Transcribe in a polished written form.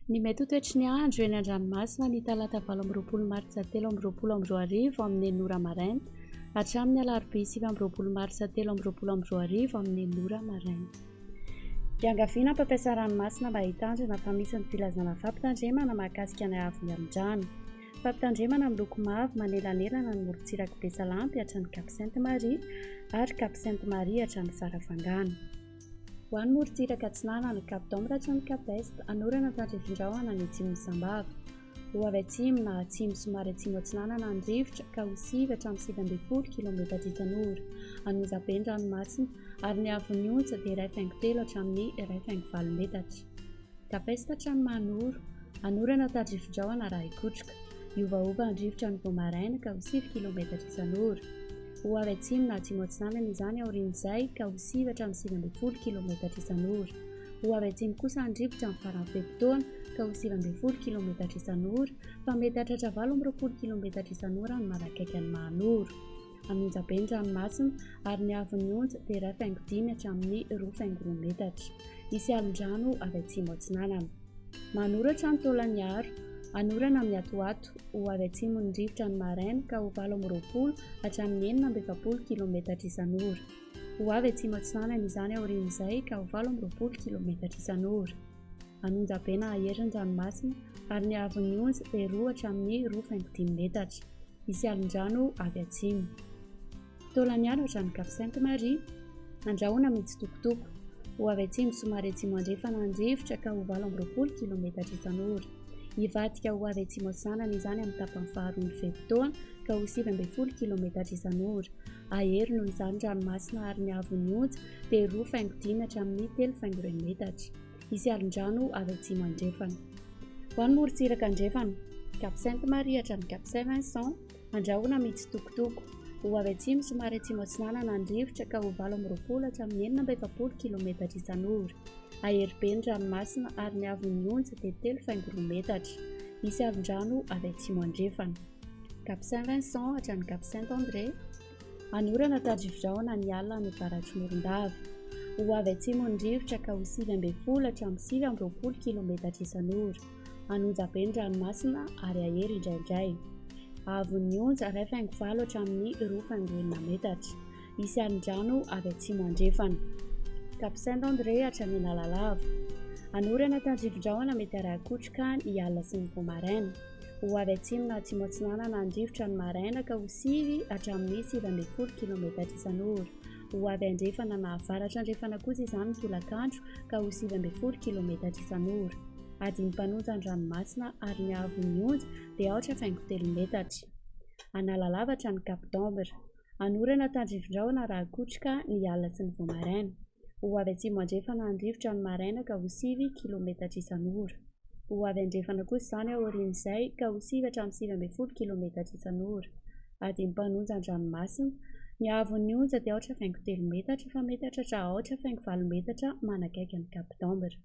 Ny mety ho toetry ny andro eny an-dranomasina ny talata 28 martsa 2023 amin'ny enina ora maraina hatramin'ny alarobia 29 martsa 2023 amin'ny enina ora maraina. Iangaviana mpampiasa ranomasina mba hitandrina fa misy ny filazana fampitandremana mahakasika ny haavon'ny alon-drano. Fampitandremana miloko mavo manelanelana ny morontsirak'i Besalampy hatrany Cap Sainte Marie ary Cap Sainte Marie hatrany Farafangana. Ho an'ny morontsiraka atsinanana, Cap d'Ambre hatrany Cap Est, anorana tandrifin-drahona any atsimon'i Sambava. Ho avy atsimo na atsimo somary atsimo atsinanana ny rivotra ka ho 9 hatramin'ny 19 kilometatra isan'ora. An'Onjabe ny ranomasina ary ny haavon'ny onja dia 1,3 hatramin'ny 1,8 metatra. Cap Est hatrany Mahanoro, anorana tandrifin-drahona raha hikotroka. Hiovaova ny rivotra ny vao maraina ka ho 9 kilometatra isan'ora. Ho avy atsimo na atsimo atsinanana izany aorian'izay ka ho 9 hatramin'ny 19 kilometatra isan'ora. Ho avy atsimo kosa ny rivotra amin'ny faran'ny fe-potoana ka ho 19 kilometatra isan'ora fa mety hahatratra 28 kilometatra isan'ora ny manakaiky an'i Mahanoro. An'Onjabe ny ranomasina ary ny haavon'ny onja dia 1,5 hatramin'ny 2,2 metatra. Hisy alon-drano avy atsimo atsinanana. Manoratra ny Taolagnaro, Anorana miatoato, ho avy atsimon'ny rivotra ny maraina ka ho 28 hatramin'ny 46 kilometatra isan'ora. Ho avy atsimo atsinanana izany aorian'izay ka ho 28 kilometatra isan'ora. An'Onjabe na hahery ny ranomasina ary ny haavon'ny onja dia 2 hatramin'ny 2,5 metatra. Hisy alon-drano avy atsimo. Taolagnaro hatrany Cap Sainte Marie. Andrahona mitsitokotoko. Ho avy atsimo somary atsimo andrefana ny rivotra ka ho 28 kilometatra isan'ora. Hivadika ho avy atsimo atsinanana izany amin'ny tapany faharoan'ny fe-potoana ka ho 19 kilometatra isan'ora. Hahery noho izany ranomasina ary ny haavon'ny onja dia 2,5 hatramin'ny 3,1 metatra. Hisy alon-drano avy atsimo andrefana. Ho an'ny morontsiraka andrefana, Cap Sainte Marie hatrany Cap Saint Vincent, Andrahona mitsitokotoko. Ho avy atsimo somary atsimo atsinanana ny rivotra ka ho 28 hatramin'ny 46 kilometatra isan'ora. Hahery be ny ranomasina ary ny haavon'ny onja dia 3,2 metatra. Hisy alon-drano avy atsimo andrefana. Cap Saint Vincent hatrany Cap Saint André. Anorana tandrifidrahona ny alina any avaratr'i Morondava. Ho avy atsimo ny rivotra ka ho 19 hatramin'ny 29 kilometatra isan'ora. An'Onjabe ny ranomasina ary hahery indraindray. Haavon'ny onja 1,8 hatramin'ny 2,6 metatra. Hisy alon-drano avy atsimo andrefana. Cap Saint André hatrany Analalava. Anorana tandrifin-drahona mety harakotroka ny alina sy ny vao maraina. Ho avy atsimo na atsimo atsinanana ny rivotra ny maraina ka ho 9 hatramin'ny 19 kilometatra isan'ora. Ho avy andrefana na avaratra andrefana kosa izany ny tolakandro ka ho 19 kilometatra isan'ora. Adin'ny mpanonja ny ranomasina ary ny haavon'ny onja dia 4,3 metatra. Analalava hatrany Cap d'Ambre. Anorana tandrifin-drahona raha kotroka ny alina sy ny vao maraina. Ho avy atsimo andrefana ny rivotra ny maraina ka ho 9 kilometatra isan'ora. Ho avy andrefana kosa izany aorian'izay ka ho 9 hatramin'ny 19 kilometatra isan'ora. Adin'ny mpanonja ny ranomasina. Ny haavon'ny onja dia 4,3 metatra fa mety hahatratra 4,8 metatra manakaiky an'i Cap d'Ambre.